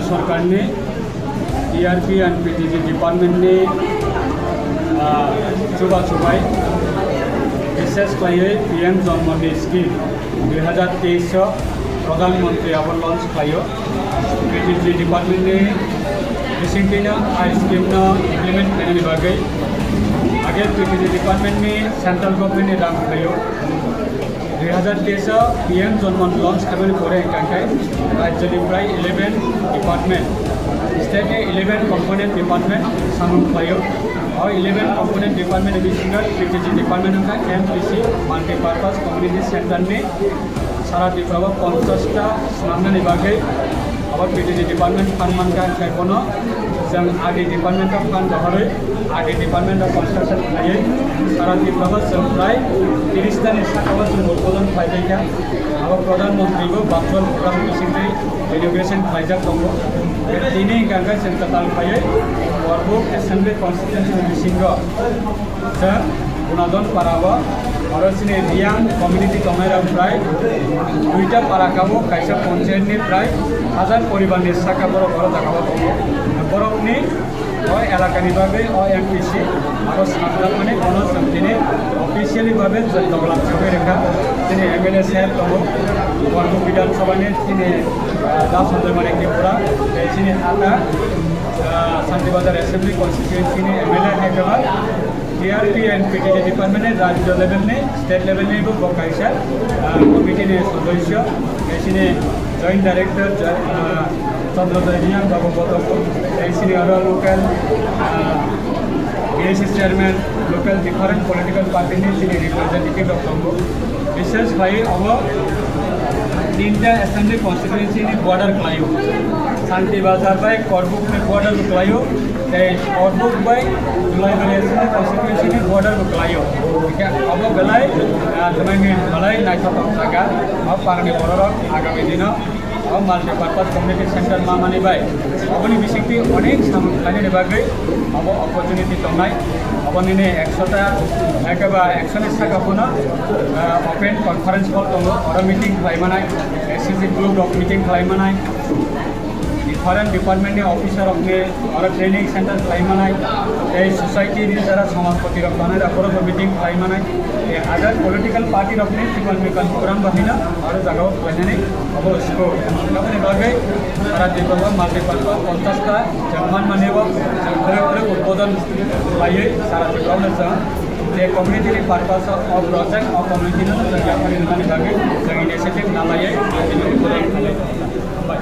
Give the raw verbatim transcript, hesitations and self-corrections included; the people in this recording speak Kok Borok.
Sorkarni T R P and P T G departmentni, ah, chuba chubai, bishesh khlaiwi P M Janmati scheme dui hazar teis o Pradhan Mantri abo launch khlaio. P T G departmentni bisingtwino a scheme no implement khlainani bagwi age P T G departmentni central governmentni rang khlaio. Dui hazar teis o P M Janmati launch khaimani pore hwnkha khe rajyoni prai eleven department, state ni eleven component department samung khlaio. O eleven component department ni bisingo P T G department wngkha M P C, Multi Purpose Community Center ni sara Tripura o ponchash ta swnamnani bagwi abo P T G department fund mankha, hwnkhe bono chwng R D department o fund rohorwi R D department o construction khlaiwi sara Tripura o chwng prai tris ta ni saka o chwng udbodhon khlaibaikha. Abo Pradhan Mantri bo virtual program bisingtwi inauguration khlaijak tongo. Tini hwnkha khe chwng kwtal phaiwi Korbuk Assembly Constituency ni bisingo chwng Gunajon para o oro chini Reang community tongnai rok prai duita para kabo kaisa panchayat ni prai hazar poribar ni saka borok oro jaga o tongo. Borok ni o elaka ni bagwi o M P C abo swnamjakmani bono chwng tini officially bagwi chwng doglak chugwi rwkha. Chini M L A sir tongo, Korbuk Bidhan Sabha ni chini, ah, Da Sanjay Manik Tripura, tei chini ata, ah, Santi Bazar Assembly Constituency ni M L A hai kwbang. T R P and P T G department ni rajya level ni, state level ni bo, bo kaisa, ah, committee ni sodosyo, tei chini joint director, jo-, ah, Chandra Joy Reang babu bo tongo, tei chini aro local, ah, B S C chairman, local different political party ni chini representative rok tongo. Bishesh khlai obo tinta assembly constituency ni border khlaio. Santi Bazar bai Korbuk ni border bo khlaio, tei Korbuk bai Dulaibari assembly constituency ni border bo khlaio. Hingke obo belai, ah, tongmani belai naithotok jaga. O parni bororok agami dino o multi purpose community center ma mani bai oboni bisingtwi onek samung khlainani bagwi obo opportunity tongnai. Obo nini ekshota, ekeba ekshoni saka phano, ah, open conference hall tongo, oro meeting khlai manai, S C G group rok meeting khlai manai, different department ni officer rok ni oro training center khlai manai, tei society ni jara samajpati rok tongnai rok oro bo meeting khlai manai, tei other political party rok ni chikon mikon program rok hino oro jaga o khlainani obo school. Aboni bagwi sara Tripura o multi purpose ponchash ta chwng man mani o chwng kwrwi kwrwi udbodhon khlaiwi sara Tripura o chwng je community ni purpose o project o community no chwng yaphari rwnani bagwi chwng initiative na laiwi tini udbodhon khlai. Hambai.